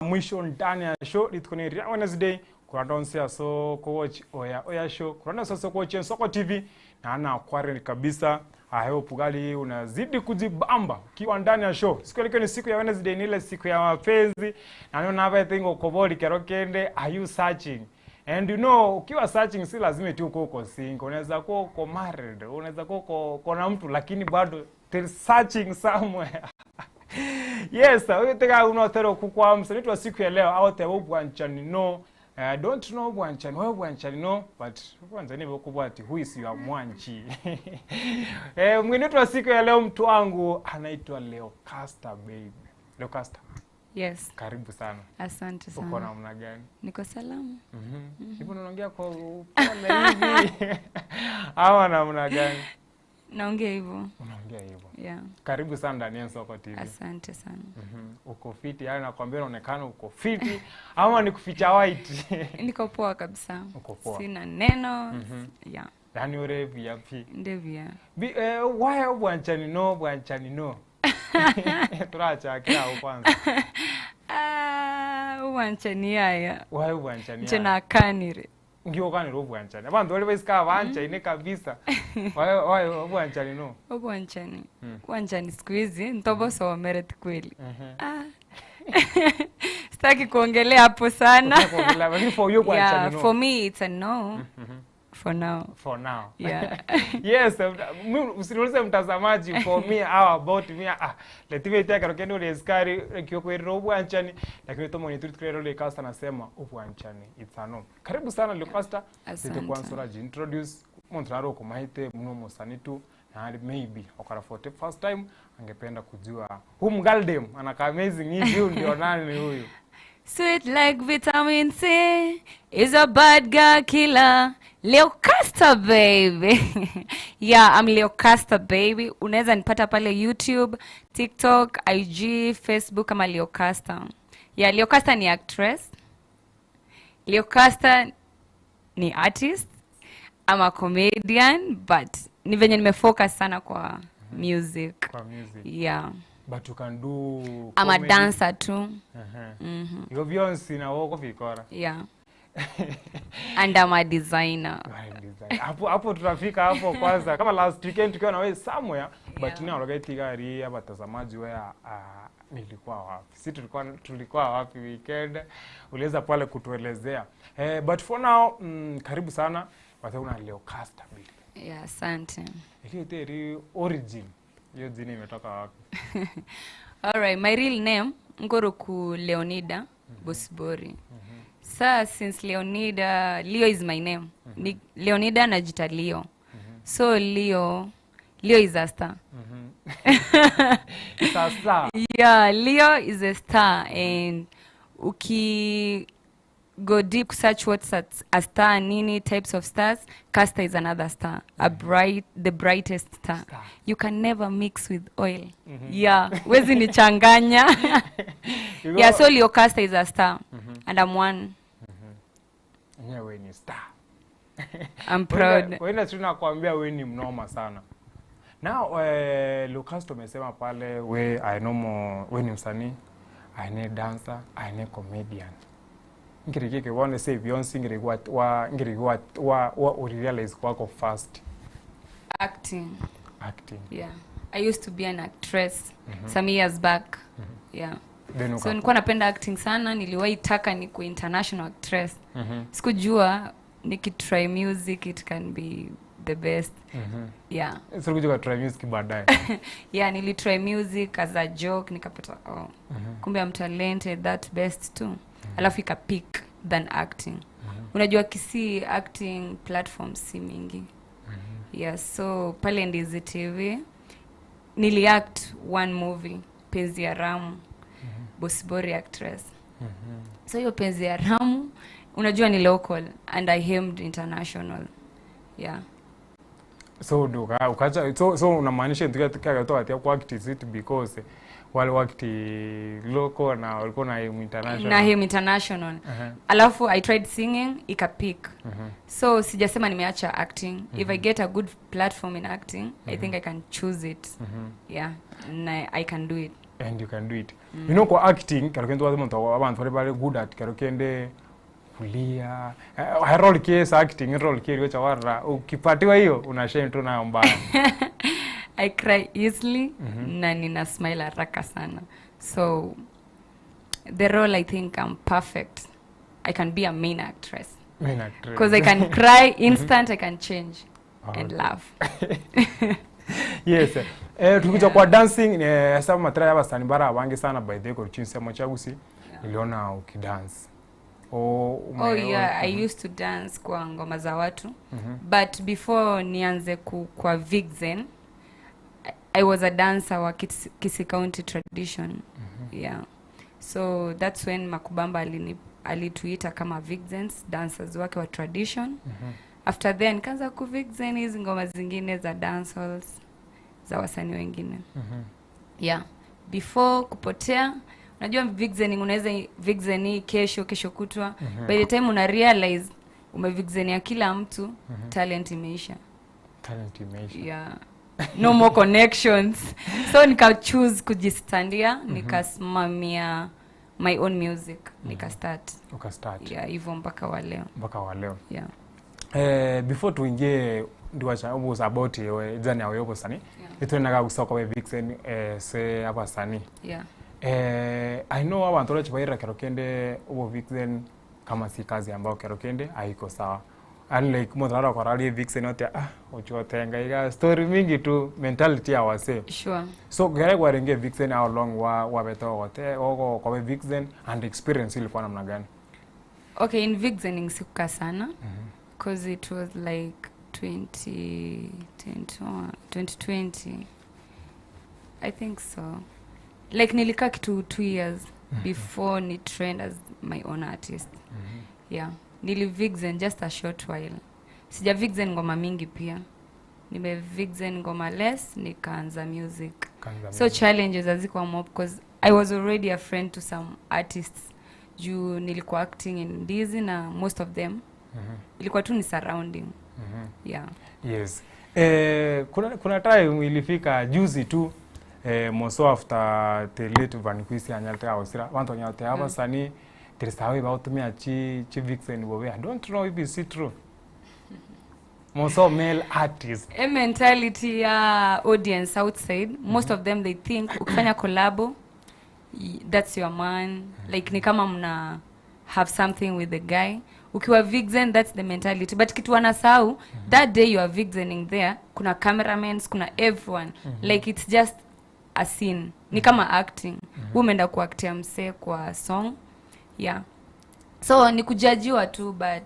mwisho ndani ya show litukone ria Wednesday kurandonse so kuwatch Oya Oya Show, kurandonse so kuwatch Nsoko TV na ana kware kabisa. I hope ugali unazidi kujibamba ukiwa ndani ya show. Siku ile ni siku ya Wednesday, ni ile siku ya mapenzi. Na naona hapa think ukoboli kero kende, are you searching? And you know, ukiwa searching si lazima tu uko single. Unaweza kuwa uko married, unaweza kuwa uko na mtu lakini bado still searching somewhere. Yes, huyu tega unotero kukwa msanii wa siku ya leo au tebo bwanchani no. I don't know bwanchani, wewe bwanchani no, but bwanchani bokubwa ati who is your mwanchi. Mwingine wetu wa siku ya leo mtu wangu anaitwa Leocastor baby. Leocastor. Yes. Karibu sana. Asante sana. Uko namna gani? Niko salama. Hivi unaongea kwa upole hivi? Ama namna gani? Naongea hivyo. Unaongea hivyo. Yeah. Karibu sana ndani ya Nsoko TV. Asante sana. Uko fiti, yaani nakwambia unaonekana uko fiti ama ni kuficha white? Niko poa kabisa. Uko poa. Sina neno. Yeah. Yaani urevi ya pi. Ndivyo. Why bwanchani no, bwanchani no? Turacha kila kwanza. Bwanchani haya. Why bwanchani haya? Tena kanire. Ngiyo kanire bwanchani. Abantu wale basika bancha ine kabisa. Why bwanchani no? Bwanchani. Bwanchani siku hizi ntoboso wameret kweli. Sitaki kuongelea hapo sana. Lakini for you bwanchani no. For me it's a no. For now. For now. Yeah. Yes, usiniulize mtazamaji for me how about me. Letive itaka rokendo le skari kyokwero bwanchani lakini tomo ni tulikrero Leocastor nasema ubwanchani it's a no. Karibu sana Leocastor. Asante. Kwanza introduce muntu naro kumaite muno musanitu na maybe okara for the first time angependa kujua who mgaldem anaka amazing hivi ndio nani huyu. Sweet like vitamin C is a bad girl killer. Leocastor baby. Yeah, I'm Leocastor baby. Unaweza nipata pale YouTube, TikTok, IG, Facebook kama Leocastor. Yeah, Leocastor ni actress. Leocastor ni artist. I'm a comedian, but ni venye nimefocus sana kwa music. Kwa music. Yeah. But you can do I'm a dancer too. You're Beyonce na woko vikora. Yeah. And I'm a designer. Hapo tutafika hapo kwanza. Kama last weekend tukiwa na wewe somewhere, but now rogaiti gari abatazamaji wewe nilikuwa wapi? Si tulikuwa wapi weekend? Uliweza pale kutuelezea. But for now, karibu sana. Wataona Leocastor baby. Yeah, asante. Ile teri origin. Hiyo jina imetoka wapi? All right, my real name Ngoroku Leonida Bosibori. Sir, since Leonida, Leo is my name. Leonida najita Leo. So Leo is a star. Sasa. Yeah, Leo is a star and uki go deep search what's a star, nini types of stars, Castor is another star, a bright, the brightest star. You can never mix with oil. Yeah, wezi nichanganya. Yeah, so Leocastor is a star and I'm one. Yeah, we ni star. I'm proud. Wewe tunakwambia wewe ni mnoma sana. Now Leocastor umesema pale we I know more, we ni msanii, I ni dancer, I ni comedian. Ngirigike wane say Beyonce ngirigwa wa ngirigwa wa wa realize kwako first. Acting. Acting. Yeah. I used to be an actress some years back. Yeah. Then so nilikuwa napenda acting sana, niliwahi taka ni ku international actress. Sikujua nikitry music it can be the best. Yeah. So ukijua try music baadaye. Yeah, nilitry music as a joke nikapata oh. Kumbe I'm talented that best too. Alafu ikapick than acting. Unajua Kisii acting platforms si mingi. Yeah, so pale Ndizi TV niliact one movie, Penzi ya Ramu. Bosibori actress. So hiyo Penzi ya Ramu unajua ni local and I aimed international. Yeah. So ukacha so unamaanisha ndio kwa act is it because wale wakati local na walikuwa na aim international. Na aim international. Alafu I tried singing ikapick. So sijasema nimeacha acting. If I get a good platform in acting, I think I can choose it. Yeah, and I can do it. And you can do it. You know, kwa acting kero kende wathi abantu bari bari good at kero kende kulia, role case acting role kile cha warra ukipatiwa hiyo una shame tu nayo mbaya. I cry easily na nina smile haraka sana, so the role, I think I'm perfect. I can be a main actress. Main actress. Because I can cry instant, I can change and laugh. Yes. Tukija kwa dancing, sasa matara ya basani bara wangi sana by the way kwa chagusi. Niliona ukidance. Oh, Oh yeah, I used to dance kwa ngoma za watu. But before nianze kwa Vixen, I was a dancer wa Kisii County tradition. Yeah. So that's when Makubamba alituita kama Vixens, dancers wake wa tradition. After then kaanza ku Vixen hizi ngoma zingine za dancehalls za wasanii wengine. Yeah. Before kupotea, unajua vixening, unaweza vixen hii kesho, kesho kutwa. By the time una realize umevixenia kila mtu, talent imeisha. Talent imeisha. Yeah. No more connections. So nika choose kujistandia, nikasimamia my own music, nika start. Ukastart. Yeah, hivyo mpaka wa leo. Mpaka wa leo. Yeah. Before tuingie ndiwacha obusa about we journey yawe yobusani, ituenaga gusoka we Vixen, se abasani, I know abantu bachi baira kero kende obo Vixen kama si kazi ambao kero kende haiko sawa, and like mtu anara kwa Vixen yote, uchotenga iga story mingi tu, mentality ya wase. So kere kwarenge Vixen, how long wa wabeto wote ogo kwa Vixen and experience ilikuwa namna gani? Okay, in vixening sikukaa sana because it was like 20, 21, 2020, I think so. Like nilikaa kitu 2 years before ni trend as my own artist. Yeah, nili vixen just a short while. Sija vixen ngoma mingi pia, nime vixen ngoma less, nikaanza music. Kaanza So music. Challenges hazikuwa mob because I was already a friend to some artists juu nilikuwa acting in Ndizi na most of them ilikuwa tu ni surrounding. Yeah. Yes. Kuna time ilifika juzi tu, moso after the late Van Kwisi anyalete awasira bantu anyalete abasani tirisawe bautumia chi Vixen bobe. I don't know if it's true. Moso male artist. A mentality ya audience outside, most of them, they think ukifanya collabo, that's your man, like ni kama mna have something with the guy ukiwa vixen. That's the mentality, but kitu wanasahau, that day you are vixening there, kuna cameramans, kuna everyone. Like it's just a scene, ni kama acting. Mm-hmm. Umeenda kuactia msee kwa song. Yeah, so ni kujajiwa tu, but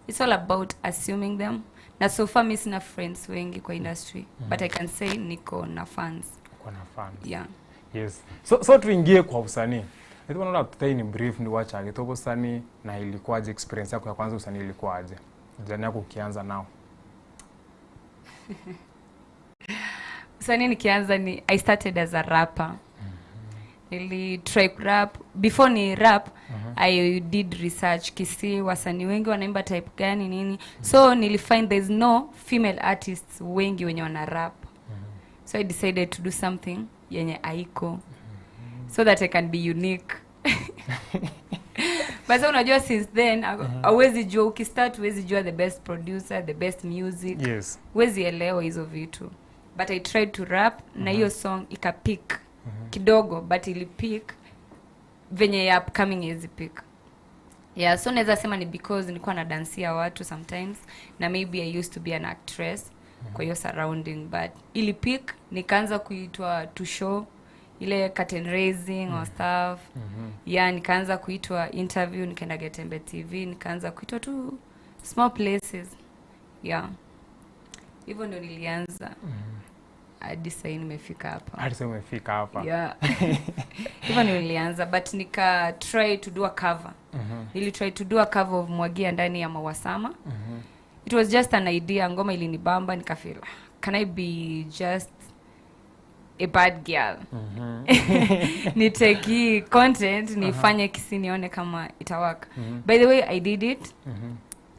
it's all about assuming them. Na so far mi sina friends wengi kwa industry, but I can say niko na fans. Uko na fans. Yeah. Yes. So tuingie kwa usanii. Nilikuwa naona in brief ni wachage tobo usanii na ilikuwaje, experience yako ya kwanza usanii ilikuwaje? Journey yako ukianza nao. Usanii nikianza ni I started as a rapper. Nili try rap. Before ni rap, I did research Kisii wasanii wengi wanaimba type gani, nini. So nilifind there's no female artists wengi wenye wana rap, so I decided to do something yenye aiko so that I can be unique. But sasa unajua since then hauwezi jua, ukistart huwezi jua the best producer, the best music. Huwezi elewa hizo vitu, but I tried to rap na hiyo song ikapick kidogo, but ilipick venye ya upcoming haiwezi pick. Yeah, so naweza sema ni because nilikuwa na dansia watu sometimes na maybe I used to be an actress kwa hiyo surrounding, but ilipick, nikaanza kuitwa to show ile curtain raising or stuff. Yeah, nikaanza kuitwa interview, nikaenda Getembe TV, nikaanza kuitwa tu small places. Yeah, hivyo ndio nilianza hadi sahii nimefika hapa. Hadi sasa umefika hapa. Yeah, hivyo ndio nilianza, but nika try to do a cover. Nili try to do a cover of Mwagia Ndani ya Mawasama. It was just an idea. Ngoma ilinibamba, nikafeel, can I be just a bad girl, nitake hii content nifanye Kisii, nione kama itawaka. By the way, I did it.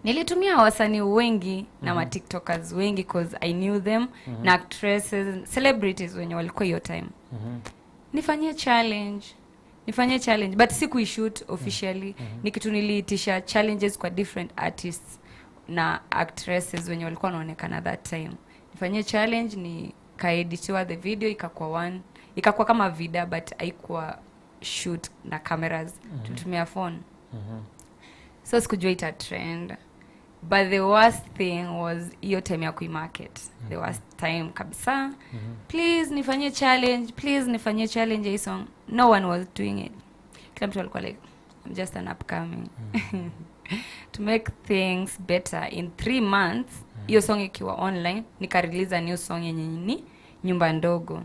Nilitumia wasanii wengi na matiktokers wengi 'cause I knew them, na actresses, celebrities wenye walikuwa hiyo time. Nifanyie challenge, nifanyie challenge, but si kuishoot officially. Ni kitu niliitisha challenges kwa different artists na actresses wenye walikuwa wanaonekana that time. Nifanyie challenge, nikaeditiwa the video, ikakuwa one, ikakuwa kama vida, but haikuwa shoot na cameras. Tulitumia phone. So sikujua ita trend, but the worst thing was hiyo time ya kuimarket, the worst time kabisa. Please nifanyie challenge, please nifanyie challenge ya hii song. No one was doing it. Kila mtu alikuwa like, "I'm just an upcoming." To make things better, in 3 months hiyo song ikiwa online, nikarelease a new song yenye ni Nyumba Ndogo.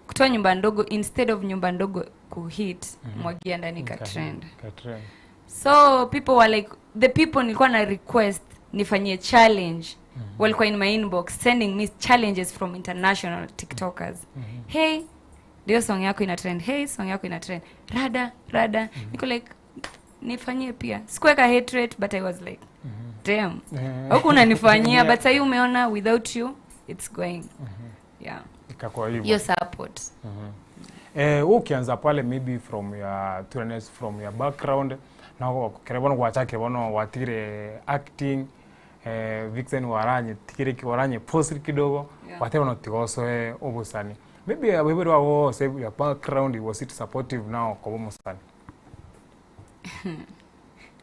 Kutoa Nyumba Ndogo, instead of Nyumba Ndogo kuhit, Mwagia Ndani ka trend. Ka trend. So people were like, the people nilikuwa na request nifanyie challenge walikuwa in my inbox sending me challenges from international TikTokers. "Hey, ndio song yako ina trend. Hey, song yako ina trend. Rada rada." Niko like, nifanyie pia. Sikuweka hatred, but I was like, "Damn, huku unanifanyia, but sahii umeona without you it's going." Yeah. Ikakuwa hivyo. Hiyo support. Eh, wewe ukianza pale, maybe from your tunes, from your background, na kere bono gwachakire bono watire acting, vixen waranye tikire waranye post kidogo, watire bono tigosoe obusani, maybe abebere wabo say your background, was it supportive now kwa musani?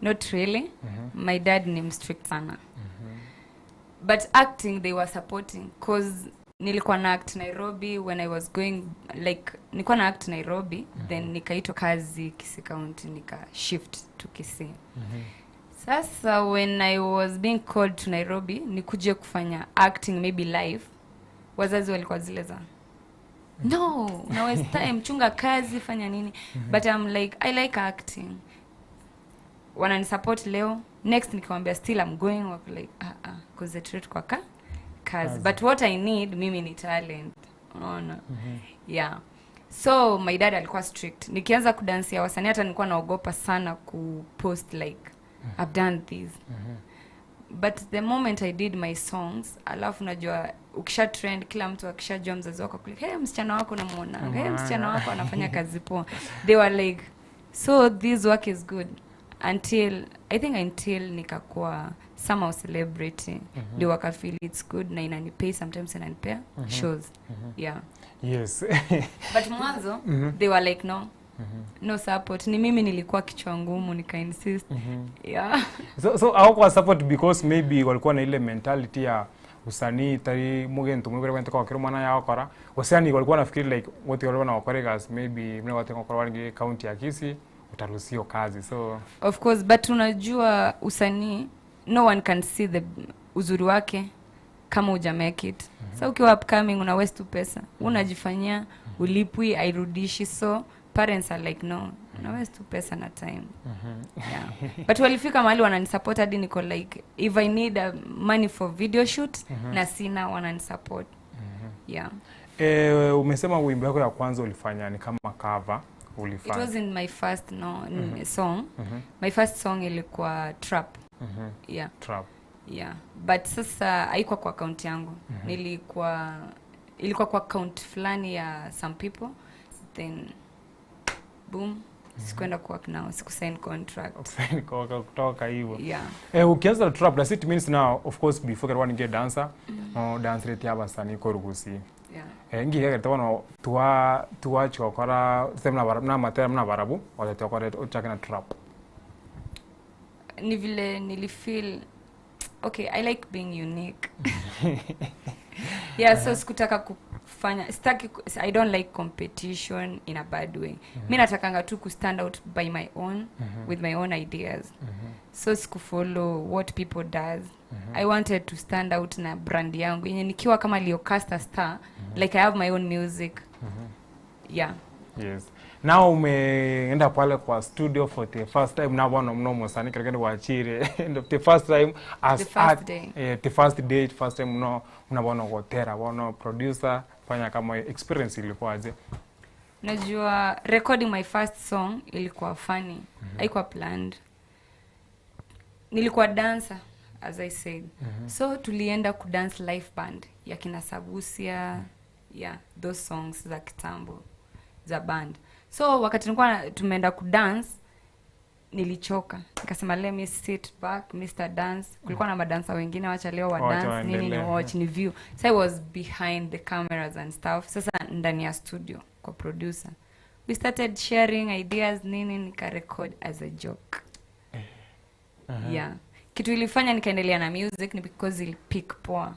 Not really. My dad ni strict sana. But acting they were supporting, 'cause nilikuwa na act Nairobi when I was going, like nilikuwa na act Nairobi, then nikaitwa kazi Kisii County, nika shift to Kisii. Sasa when I was being called to Nairobi nikuje kufanya acting, maybe live, wazazi walikuwa zile za, "No, una waste time, chunga kazi, fanya nini." But I'm like, "I like acting." Wananisupport leo, next nikiwambia still I'm going, wako like, "Ah, ah, concentrate kwa kazi." Kazi. But what I need mimi ni talent, unaona? Yeah, so my dad alikuwa strict. Nikianza kudansia wasanii, hata nilikuwa naogopa sana kupost like, "I've done this." But the moment I did my songs, alafu najua ukisha trend, kila mtu akishajua mzazi wako like, "Hey, msichana wako namuona. Hey, msichana wako anafanya kazi poa." They were like, "So this work is good." Until I think until nikakuwa somehow celebrity, ndio wakafeel it's good na inanipay, sometimes inanipea shows, yeah. But mwanzo they were like, "No, no support." Ni mimi nilikuwa kichwa ngumu, nika insist, yeah. So hawakuwa support because maybe walikuwa na ile mentality ya usanii tari mugento mwibere kwente kwa kiro mwana yakora usani, walikuwa nafikiri like wote walikuwa na wakoregas, maybe mne wote kwa wangi county ya Kisii utaruhusiwa kazi, so Of course, but unajua usanii, no one can see the uzuri wake kama uja make it. So ukiwa upcoming, una waste tu pesa, unajifanyia, ulipwi, airudishi. So parents are like, "No, una waste tu pesa na time." Yeah, but walifika mahali wananisupport hadi niko like, if I need money for video shoot na sina, wananisupport, yeah. Eh, umesema wimbo yako ya kwanza ulifanya ni kama cover. It Ulifanya wasn't my first, no, song. My first song ilikuwa trap. Yeah. Trap. Yeah, but sasa haikuwa kwa account yangu. Nilikuwa ilikuwa kwa account fulani ya some people, then boom, sikuenda kuwork nao, sikusign contract. Kutoka hivyo. Yeah. Eh, ukianza trap, does it means now, of course, before one get dancer, no dance rate y'abasanii ko rugusi, eh, ngiye tabona tuwa tuwa chokora semna bara na matera na barabu wala chokora uchake na trap? Ni vile nilifeel, okay, I like being unique, yeah. So sikutaka kufanya, sitaki I don't like competition in a bad way. Mi natakanga tu kustand out by my own, with my own ideas. So sikufollow what people does. I wanted to stand out na brand yangu yenye nikiwa kama Leocastor Star, like I have my own music, yeah. Yes, now umeenda pale kwa studio for the first time na bwana mno musani kerekende wachire the first time as The first day. Eh, the first day, first time mno mnabona gotera bono producer fanya kama hiyo experience ilikuwaje? Najua recording my first song ilikuwa funny. Haikuwa planned. Nilikuwa dancer, as I said. So tulienda kudance live band ya kina Sabusia, yeah, those songs za kitambo. za band. So wakati nilikuwa tumeenda kudance, nilichoka, nikasema, "Let me sit back, Mr Dance." Kulikuwa na madansa wengine, wacha leo wa Wacha dance nini, ni waendelee. watch, ni view. So I was behind the cameras and stuff. Sasa ndani ya studio kwa producer, we started sharing ideas, nini, nikarecord as a joke. Yeah, kitu ilifanya nikaendelea na music ni because ilipick poa,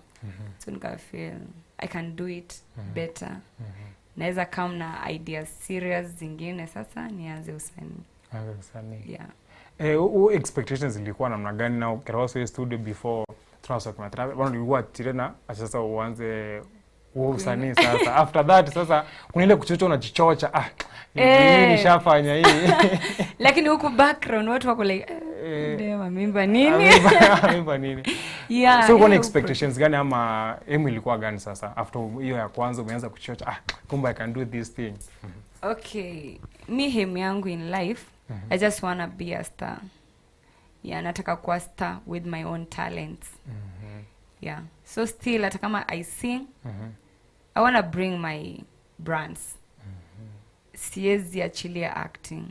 so nikafeel I can do it better, naweza come na ideas serious zingine, sasa nianze usanii. Anza usanii. Yeah. Eh, expectations ilikuwa namna gani na ukirawaso studio before transfer kwa tra bwana ulikuwa tire na sasa uanze huo usanii? Sasa after that, sasa kuna ile kuchocha, unajichocha, ah, hii nishafanya hii. Lakini huku background watu wako like, eh, dem ameimba nini? Ameimba nini? Yeah. So ulikuwa na hiyo expectations gani ama aim ilikuwa gani sasa after hiyo ya kwanza umeanza kuchocha, ah, kumbe I can do this thing? Okay, mi aim yangu in life, I just wanna be a star. Yeah, nataka kuwa star with my own talents. Yeah, so still hata kama I sing, I wanna bring my brands. Siwezi achilia acting.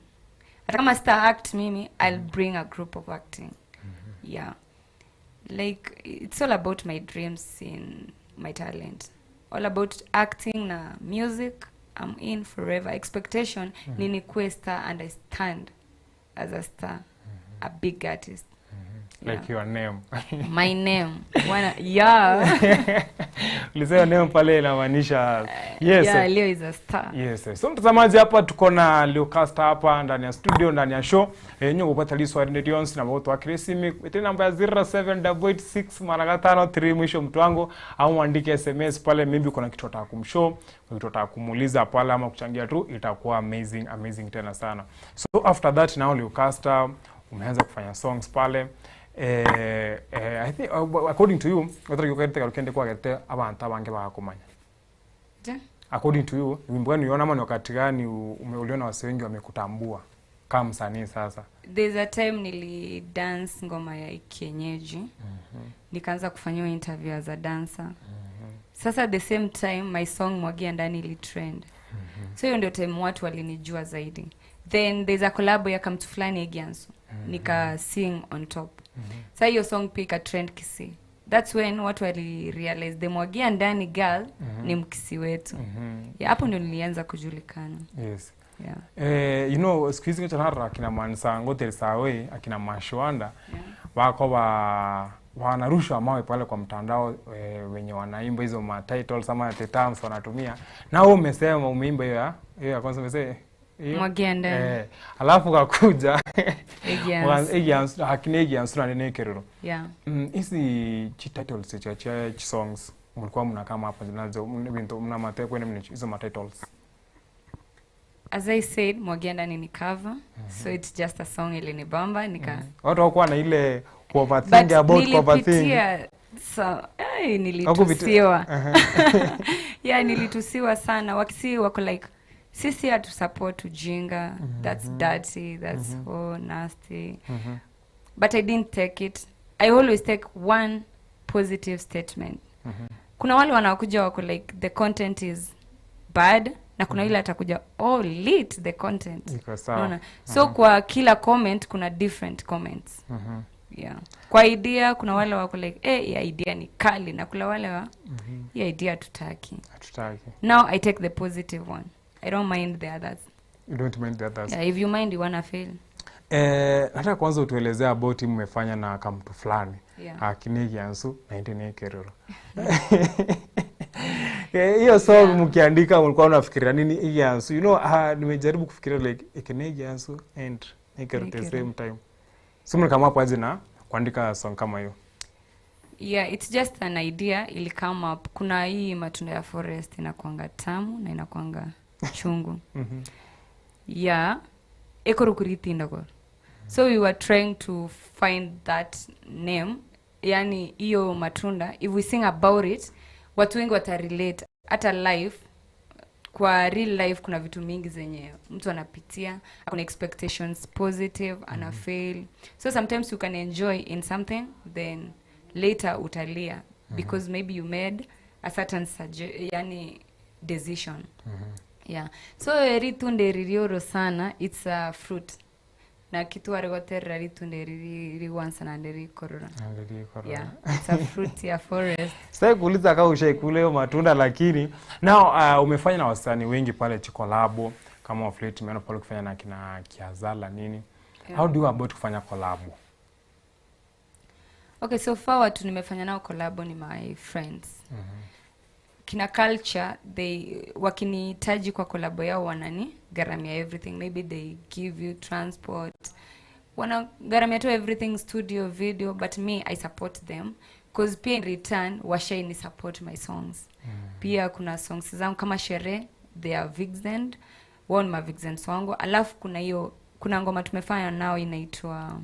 Hata kama star act mimi, I'll bring a group of acting. Yeah, like it's all about my dreams in my talent, all about acting na music. I'm in forever. Expectation ni nikuwe star and I stand as a star, a big artist. Like your name. My name. Wana, yeah. Ulisema name pale inamaanisha yes. Yeah, Leo is a star. Yes. So mtazamaji, hapa tuko na Leocastor hapa ndani ya studio, ndani ya show. Nyo kupata liswa radions na watu wa Kresimi. Ite namba ya 07886 mara 5 3 mwisho, mtu wangu, au uandike SMS pale, maybe kuna kitu unataka kumshow, kuna kitu unataka kumuuliza pale ama kuchangia tu, itakuwa amazing, amazing tena sana. So after that now Leocastor umeanza kufanya songs pale. I think according to you, whether kwa gete abantu abange bakakumanya. Je? According to you, ni wimbo gani uliona ama ni wakati gani uliona wase wengi wamekutambua kama msanii sasa? There's a time nili dance ngoma ya kienyeji, nikaanza kufanyiwa interview as a dancer. Sasa the same time my song Mwagia Ndani ili trend, so hiyo ndio time watu walinijua zaidi. Then there's a collab ya Kamtu Fulani Egiansu, nika sing on top. Sa hiyo song pia ika trend Kisii. That's when watu wali realize the Mwagia Ndani girl ni Mkisii wetu. Yeah, hapo ndio nilianza kujulikana. Yeah. Eh, siku hizi chanara akina Mansango Tersawe, akina Mashwanda wako wanarushwa mawe pale kwa mtandao, wenye wanaimba hizo ma titles ama the terms wanatumia. Na wewe umesema umeimba hiyo ya kwanza, umesema hiyo Mwagia Ndani. Eh, alafu kakuja Egiansu. Egiansu, akina Egiansu na Nekerero. Yeah. Hizi chi titles cha songs mlikuwa mna kama hapa zinazo bintu mna mate kwene mna hizo ma titles? As I said, Mwagia Ndani ni cover, so it's just a song ilinibamba, nika Watu hawakuwa na ile overthink but about overthink? Nilipitia so, ay, nilitusiwa. Yeah, nilitusiwa sana. Wakisii wako like, sisi hatu support ujinga, that's dirty, that's so nasty. But I didn't take it. I always take one positive statement. Kuna wale wanakuja wako like, the content is bad, na kuna yule atakuja, oh, lit the content. Iko sawa. Unaona? So kwa kila comment kuna different comments. Yeah, kwa idea kuna wale wako like, eh, hii idea ni kali, na kuna wale wa, hii idea tutaki. Hatutaki. Now I take the positive one. I don't mind the others. You don't mind the others. Yeah, if you mind, you wanna fail. Eh, nataka kwanza utuelezea about hii mmefanya na kamtu fulani, akinigiansu na Kerero. Eh, hiyo song mkiandika mlikuwa unafikiria nini? Igiansu, nimejaribu kufikiria like Ikinigiansu and Nekerero at the Nekerero. same time. So mlikama hapo aje na kuandika song kama hiyo? Yeah, it's just an idea ili come up. Kuna hii matunda ya forest inakwanga tamu na inakwanga chungu. Yeah, ekorukuritinda. So we were trying to find that name, yani hiyo matunda, if we sing about it, watu wengi watarelate. Hata life, kwa real life kuna vitu mingi zenye mtu anapitia, kuna expectations positive, ana fail. So sometimes you can enjoy in something, then later utalia because maybe you made a certain yani decision. Yeah, so ritunde ririoro sana, it's a fruit na kitu arigoterera ritunde riri nande rikorora. Yeah, it's a fruit ya forest. Sasa kuuliza kama ushaikula hiyo matunda, lakini now umefanya na wasanii wengi pale chikolabo kama of late tumeona pale ukifanya na kina Kiazala nini. Yeah. How do you about kufanya collab? Okay, so far watu nimefanya nao collab ni my friends. Kina Culture, they wakinihitaji kwa collab yao wanani gharamia everything. Maybe they give you transport, wana gharamia tu everything, studio, video, but me I support them cause pia in return washaini support my songs. Pia kuna songs zangu kama Sherehe, they are Vixen, wao ni ma Vixens wangu. Alafu kuna hiyo, kuna ngoma tumefanya nao inaitwa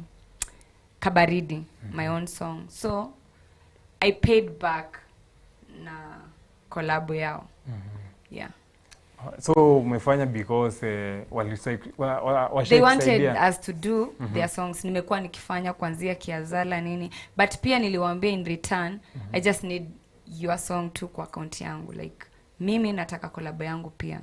Kabaridi, my own song. So I paid back na collab yao. Yeah. So umefanya because They wanted us to do their songs. Nimekuwa nikifanya kuanzia Kiazala nini, but pia niliwaambia in return I just need your song tu kwa account yangu, like mimi nataka collab yangu pia.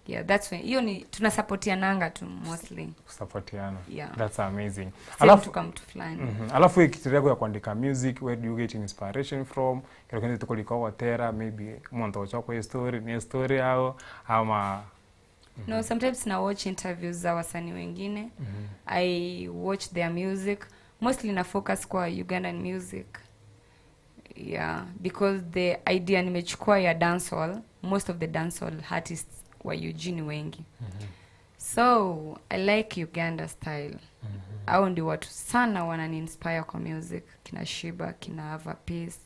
Yeah, that's when hiyo ni tunasupportiananga tu mostly. Kusupportiana. Yeah. That's amazing. Alafu kama mtu fulani. Alafu kitu yako ya kuandika music, where do you get inspiration from? Kile kile tuko watera maybe mwanzo wako kwa story, ni story yao ama No, sometimes na watch interviews za wasanii wengine. I watch their music. Mostly na focus kwa Ugandan music. Yeah, because the idea nimechukua ya dancehall, most of the dancehall artists wa Eugene wengi. So I like Uganda style. Hao ndio watu sana wanani inspire kwa music, kina Shiba, kina Ava Peace,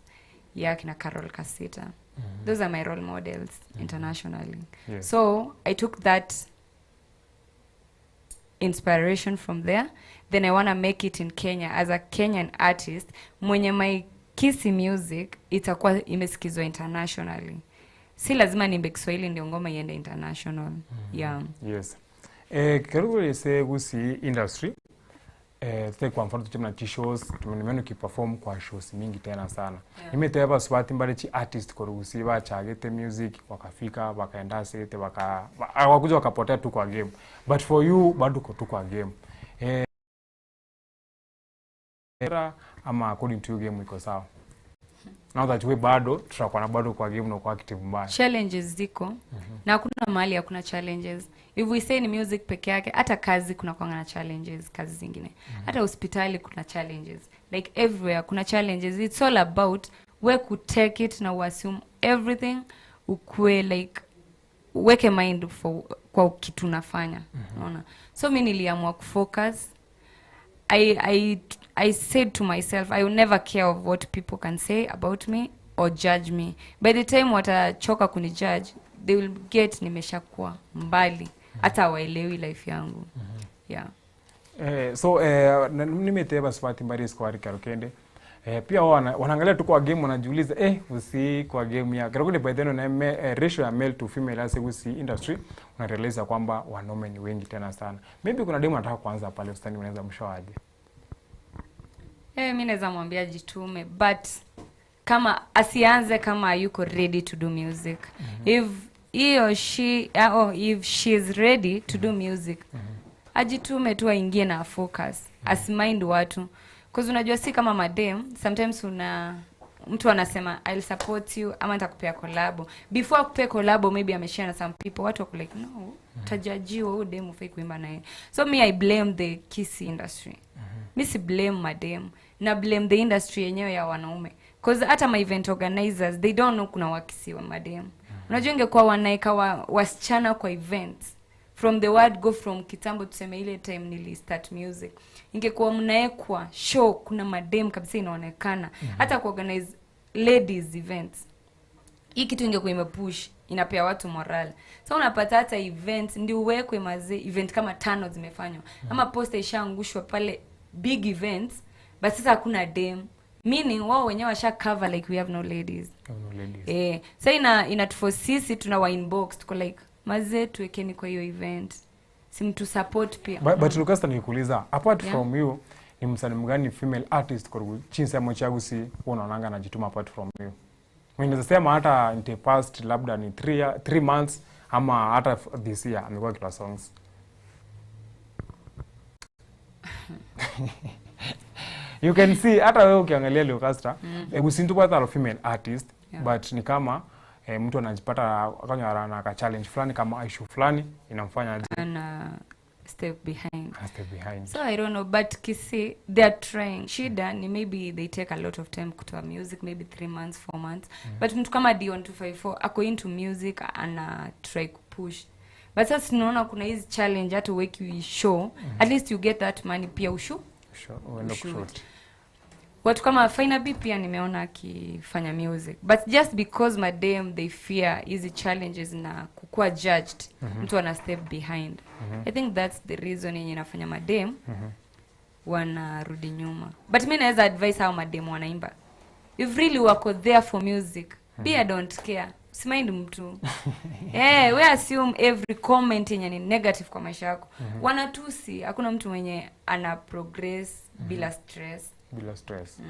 yeah, kina Carol Kasita. Those are my role models internationally. Yes. So I took that inspiration from there. Then I want to make it in Kenya as a Kenyan artist mwenye my Kisii music itakuwa imesikizwa internationally. Si lazima niimbe Kiswahili ndio ngoma iende international. Yeah. Yes. Karibu lese Gusii industry. Kwa mfano tuchemna chi shows, tumeona ukiperform kwa shows mingi tena sana. Yeah. Nimeteba swati mbali chi artist kwa Gusii bachagete music wakafika wakaenda sete wakakuja wakapotea tu kwa game. But for you bado uko tu kwa game. Ama according to you game iko sawa? Now that we bado tutakuwa na bado kwa game na kwa active mbaya. Challenges ziko. Na hakuna mahali hakuna challenges. If we say ni music peke yake, hata kazi kuna kuanga na challenges, kazi zingine. Hata hospitali kuna challenges. Like everywhere kuna challenges. It's all about we ku take it na assume everything, ukue like weke mind for kwa kitu unafanya. Unaona? So mimi niliamua kufocus. I said to myself, I will never care of what people can say about me or judge me. By the time watachoka kunijudge, they will get nimeshakuwa mbali. Hata waelewi life yangu. Yeah. So nimeteba swati mbali square Karokende. Pia wanaangalia tu kwa game wanajiuliza usi kwa game ya Karokende by then na ratio ya male to female as usi industry unarealize kwamba wanaume ni wengi tena sana. Maybe kuna demo anataka kuanza pale ustani, unaweza mshawaje? Mimi naweza mwambia jitume, but kama asianze kama yuko ready to do music. If he or she if she is ready to do music, ajitume tu aingie na focus, asimind watu. Cause unajua si kama madem, sometimes una mtu anasema I'll support you ama nitakupea collab. Before akupea collab maybe ameshare na some people, watu wako like no, utajajiwa huyu dem hufai kuimba naye. So me I blame the Kisii industry. Mi si blame madem, na blame the industry yenyewe ya wanaume. Cause hata my event organizers they don't know kuna Wakisii wa madem. Unajua ingekuwa wanaeka wasichana kwa events from the word go, from kitambo tuseme ile time nili start music, ingekuwa mnaekwa show kuna madem kabisa inaonekana. Hata kuorganize ladies events, hii kitu ingekuwa imepush, inapea watu morale. So unapata hata events ndio uwekwe mazee, event kama 5 zimefanywa ama poster ishaangushwa pale big events, but sasa hakuna dem, meaning wao wenyewe washa cover like we have no ladies. No ladies. Sasa inatuforce sisi tunawa inbox tuko like mazee tuwekeni kwa hiyo event, si mtu support pia. But Lucasta nikuuliza apart from you ni msanii mgani female artist kwa chinsi ya Mochagusi unaonanga anajituma apart from you? Mimi naweza sema hata in the past labda ni 3 months ama hata this year amekuwa akitoa songs. You can see hata wewe ukiangalia Leocastor, usintu female artist, Yeah. but ni kama mtu anajipata akanywa na ka challenge fulani kama issue fulani inamfanya aje Ana step behind. a step behind. So I don't know, but Kisii they are trying. Shida ni maybe they take a lot of time kutoa music, maybe 3 months, 4 months. But mtu kama Dion 254 ako into music, ana try kupush. But sasa tunaona kuna hizi challenge, hata uweki show, at least you get that money pia ushu. Sure, uende Shoot. kushoot. Watu kama Fina B pia nimeona akifanya music, but just because madam they fear hizi challenges na kukua judged, mtu ana step behind. I think that's the reason yenye inafanya madem wanarudi nyuma. But mi naweza advise hao madem wanaimba, if really wako there for music, be I don't care, usimind mtu. We assume every comment yenye ni negative kwa maisha yako. Wanatusi, hakuna mtu mwenye ana progress bila stress. Bila stress.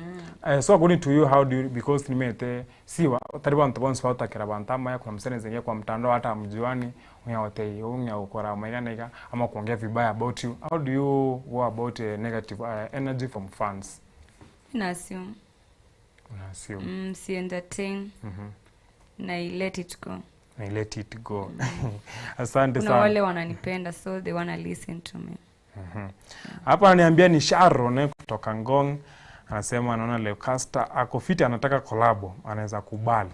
So according to you, how do you, because nimete siwa tari bantu bonse batakira bantu amaya kuna msene zenye kwa mtandao hata mjuani unyawatei unya ukora maigana ama kuongea vibaya about you, how do you go about negative energy from fans? Na assume. Una assume. Si entertain. Na I let it go. Na let it go. Asante Kuna sana. wale wananipenda, so they wanna listen to me. Hapa ananiambia ni Sharon kutoka Ngong. Anasema anaona Leocastor ako fit, anataka collab, anaweza kubali.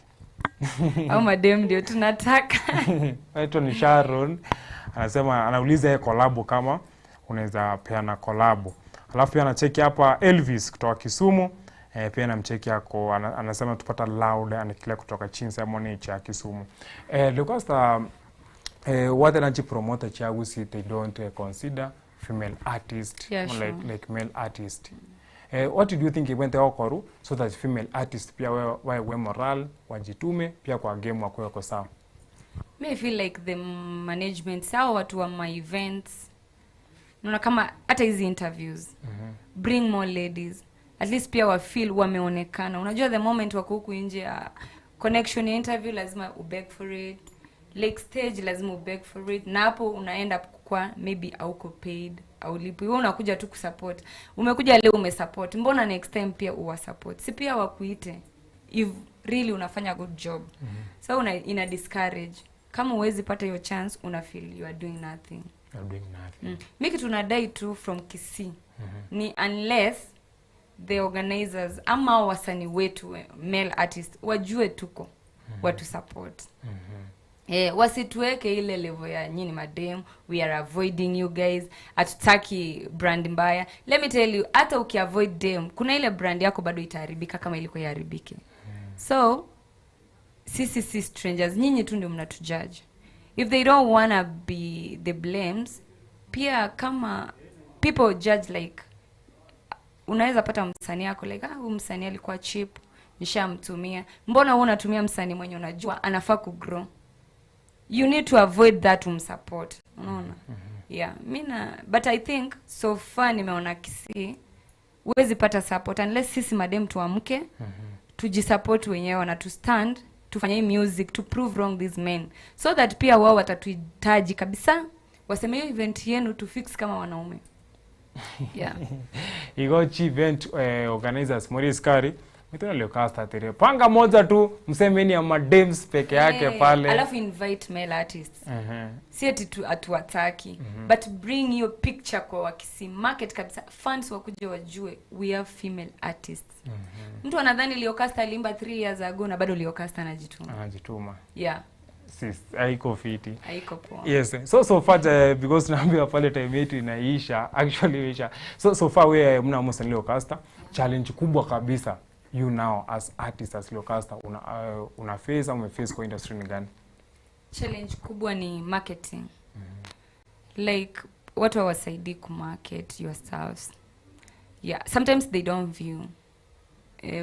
Au madem ndio tunataka. Anaitwa ni Sharon. Anasema anauliza yeye collab kama unaweza peana collab. Alafu pia anacheki hapa Elvis kutoka Kisumu. Pia namcheki yako anasema tupata loud and clear kutoka Chinsa cha Kisumu. Leocastor, what energy promoter chagusi they don't consider female artist, Yeah, like, sure. like male artist. What do you think iwente okoru so that female artist pia we moral wajitume pia kwa game wako wako sawa? Me I feel like the management sawa watu wa my events, naona kama hata hizi interviews, bring more ladies, at least pia wa feel wameonekana. Unajua the moment wako huku nje, connection ya interview lazima ubeg for it, like stage lazima ubeg for it, na hapo unaenda kwa maybe hauko paid au lipwi, wewe unakuja tu kusupport. Umekuja leo umesupport, mbona next time pia uwasupport? Si pia wakuite if really unafanya good job. So ina discourage. Kama huwezi pata hiyo chance, una feel you are doing nothing. You are doing nothing. Mi kitu nadai tu from Kisii ni unless the organizers ama wasanii wetu male artist wajue tuko watu support. Wasituweke ile level ya nyinyi madem, we are avoiding you guys, hatutaki brand mbaya. Let me tell you, hata ukiavoid dem, kuna ile brand yako bado itaharibika kama ilikuwa iharibike. So sisi si strangers, nyinyi tu ndio mnatujudge. If they don't wanna be the blames, pia kama people judge like unaweza pata msanii yako like, huyu msanii alikuwa cheap, nishamtumia. Mbona wewe unatumia msanii mwenye unajua anafaa kugrow? You need to avoid that, umsupport. Unaona? Yeah, mina, but I think so far nimeona Kisii huwezi pata support unless sisi madem tuamke, tujisupport wenyewe na tu stand, tufanye music to prove wrong these men, so that pia wao watatuhitaji kabisa, waseme hiyo event yenu tu fix kama wanaume. Yeah. Igochi event organizers Maurice Kari mituna Leocastor tere panga moja tu msemeni ya madems peke yake pale. Alafu invite male artists. Si ati tu atuwataki, but bring your picture kwa Wakisii market kabisa, fans wakuje wajue we have female artists. Mtu anadhani Leocastor aliimba 3 years ago na bado Leocastor anajituma. Anajituma. Yeah. Sis, haiko fiti. Haiko poa. Yes. So far because naambiwa pale time yetu inaisha, actually inaisha. So far we mna msanii Leocastor, challenge kubwa kabisa you now as artist as Leocastor una face au umeface kwa industry ni gani? Challenge kubwa ni marketing. Like watu hawasaidii kumarket yourselves. Yeah, sometimes they don't view.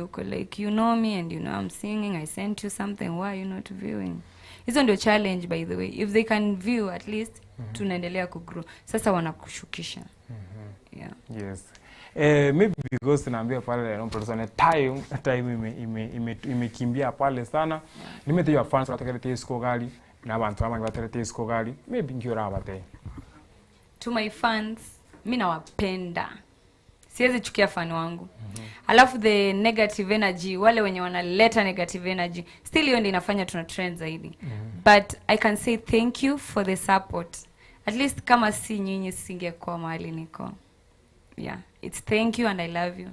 Uko like, you know me and you know I'm singing, I sent you something, why are you not viewing? Hizo ndio challenge, by the way. If they can view at least, tunaendelea kugrow. Sasa wanakushukisha. Yeah. Yes. Maybe because naambia pale no producer time imekimbia pale sana. Nimete your fans watakale siko gali. Na abantu abangi baterete isiko gari maybe ngiora abate. To my fans, mimi nawapenda. Siwezi chukia fan wangu. Alafu the negative energy, wale wenye wanaleta negative energy, still hiyo ndio inafanya tuna trend zaidi. But I can say thank you for the support. At least kama si nyinyi singekuwa mahali niko. Yeah, it's thank you and I love you.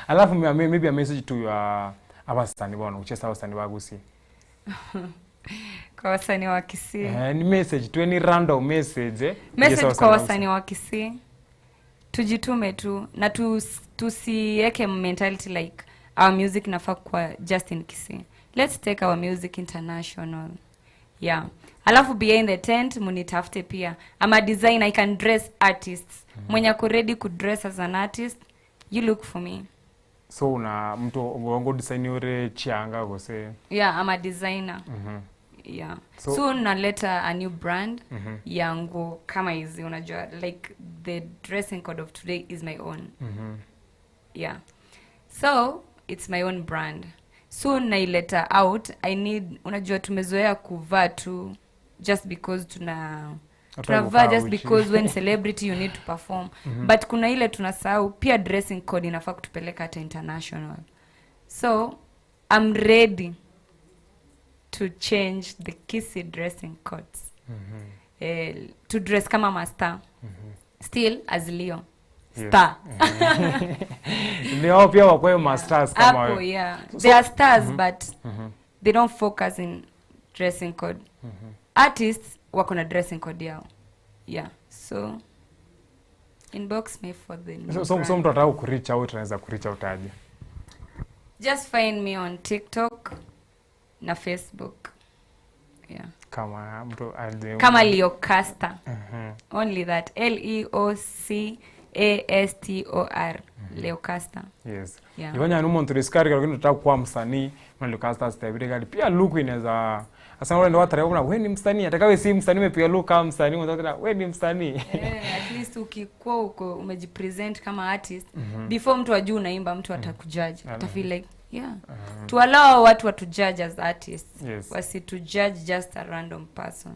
Alafu maybe a message to your abasani bono uchesa abasani bagusi. Kwa wasanii wa Kisii. Ni message tu, any random message. Message kwa wasanii wa Kisii. Tujitume tu na tusiweke mentality like our music inafaa kuwa just in Kisii. Let's take our music international. Yeah. Alafu behind the tent munitafute pia. I'm a designer, I can dress artists. Mwenye ako ready ku dress as an artist, you look for me. So una mtu wangu design ure chianga gose. Yeah, I'm a designer. Yeah. So, soon naleta a new brand yangu kama hizi unajua like the dressing code of today is my own. Yeah. So it's my own brand. Soon naileta out. I need, unajua tumezoea kuvaa tu just because tunavaa just because when celebrity you need to perform. But kuna ile tunasahau pia dressing code inafaa kutupeleka hata international. So I'm ready to change the Kisii dressing codes. To dress kama master. Still as Leo. Star. Leo pia wakwe masters kama wewe. Yeah. So, they are stars but they don't focus in dressing code. Artists wako na dressing code yao. Yeah. So inbox me for the new So mtu ataka ku reach out anaweza ku reach out aje? Just find me on TikTok na Facebook. Yeah. Kama mtu kama Leocastor. Only that. Leocastor. Leocastor. Yes. Yeah. Ifanya numo ntuliskari lakini tutaka kuwa msanii na Leocastor stabile gari. Pia look inaweza asa wale ndio watu wanaona wewe ni msanii, atakawe si msanii umepiga look kama msanii, unataka wewe ni msanii. At least ukikuwa uko umejipresent kama artist, before mtu ajue unaimba mtu atakujudge. Ata feel like yeah. To allow watu to judge as artists. Yes. Wasi to judge just a random person.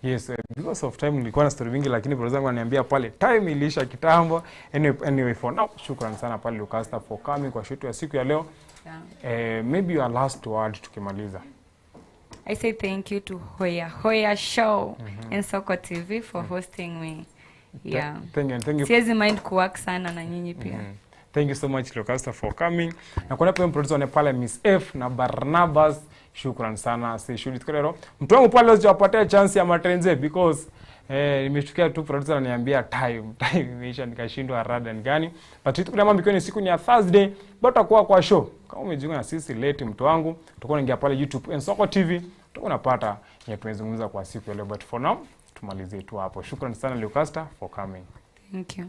Yes, because of time nilikuwa na story mingi lakini brother wangu ananiambia pale time iliisha kitambo. Anyway for now, shukrani sana pale Leocastor for coming kwa shoot ya siku ya leo. Yeah. Maybe your last word tukimaliza. I say thank you to Hoya Hoya Show and Soko TV for hosting me. Yeah. Thank you. Siwezi mind kuwork sana na nyinyi pia. Thank you so much Leocastor for coming. Na kuna pia producer pale Miss F na Barnabas, shukran sana. Si shughuli tukolero. Mtu wangu pale sijapatia chance ya matrenze because nimeshtukia tu producer ananiambia time imeisha nikashindwa rada ni gani. But tuko na mambo ni siku ni ya Thursday, but tutakuwa kwa show. Kama umejiunga na sisi late mtu wangu, tutakuwa tunaingia pale YouTube and Soko TV, tutakuwa tunapata yenye tumezungumza kwa siku ya leo. But for now tumalizie tu hapo. Shukran sana Leocastor for coming. Thank you.